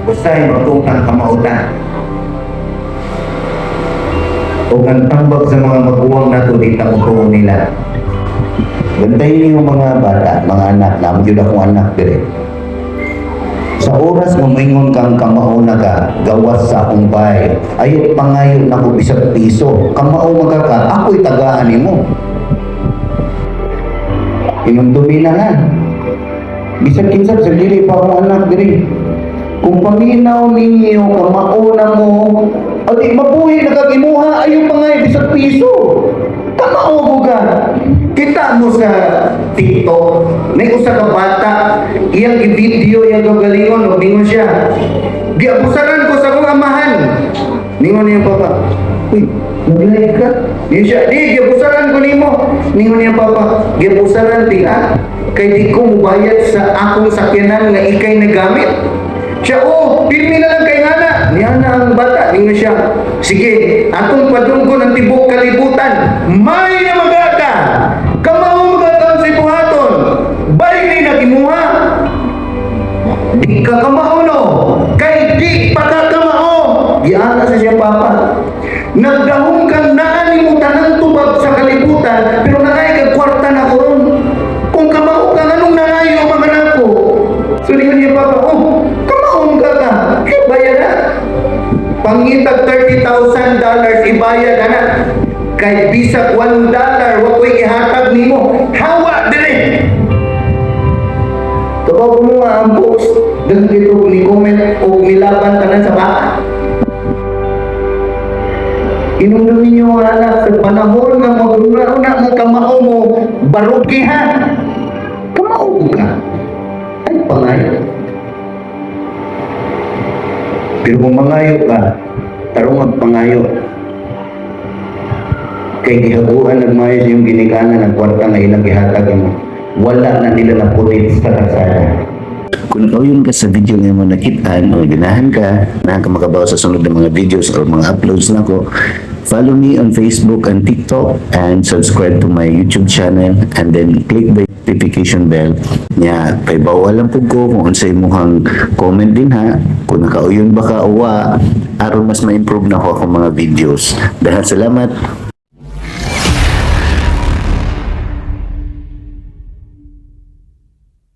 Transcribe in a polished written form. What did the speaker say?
Usahay magtuo kang kamao ta. O ang tambag sa mga maguwang nato, di ta motuo nila. Bantayin niyo mga bata, mga anak, naa gyud akong anak dire. Sa oras nga moingon kang kamao na ka, gawas sa akong bahay, ayaw pangayo nako bisag piso, kamao man ka, ako'y tagaan nimo. Inumdumi na nga. Bisag kinsa sa dili pa akong anak diri. Kung paminaw ninyo, kamao na mo, o di mabuhi na kag imuha, ayaw pangayo bisag piso. Kamao mo ka. Kita mo sa TikTok, may usa ka bata, iyang i-video iyang kagalingon, ug ningon siya, "Giabusaran ko sa akong amahan." Ningon niya papa, "Uy, nag-live ka?" Ningon siya, "Di, giabusaran ko nimo." Ningon niya papa, "Giabusaran ti ah, kay di ko mubayad sa akong sakyanan nga ikay nagamit." Siya, "Oh, pirmi na lang kay ngana." Niya na ang bata, ningon siya, "Sige, atong padunggon ang tibok kalibutan. May na magaka. Kamao magaka sa ibuhaton. Bay ni nagimuha. Di ka kamao no. Kay di pa ka kamao." Giana sa siya papa. Nagdahong kang naa nimo tanang tubag sa kalibutan, pero naay kag kwarta na karon. Kung kamao ka, nganong nangayo mga nako? So ningon niya papa, "Oh, kamao ka ka. Kaya bayad na. Pangitag $30,000 ibayad ana. Kay bisag $1 wa ko'y ihatag nimo. Hawa dire." Kapag mo nga ang post, daghan dito ni comment o nilaban tanan sa bata. Inumdum ninyo mga anak, sa panahon nga mag-una mo kamao mo, barugi ha. Kamao ka. Ay, pangayo. Pero kung mangayo ka, tarong ang pangayo. Kay gihaguan nagmayo sa iyong ginikanan ang kwarta nga ilang gihatag mo. Wala na nila napunit sa kalsada. Kung nakauyon ka sa video nga mo nakitaan o ganahan ka na ka makabaw sa sunod na mga videos or mga uploads nako, follow me on Facebook and TikTok and subscribe to my YouTube channel and then click the notification bell nya. Paibaw lang pud ko kung unsay imong comment din ha, kung nakauyon ba ka o wa, aron mas ma-improve na ako akong mga videos. Dahil salamat.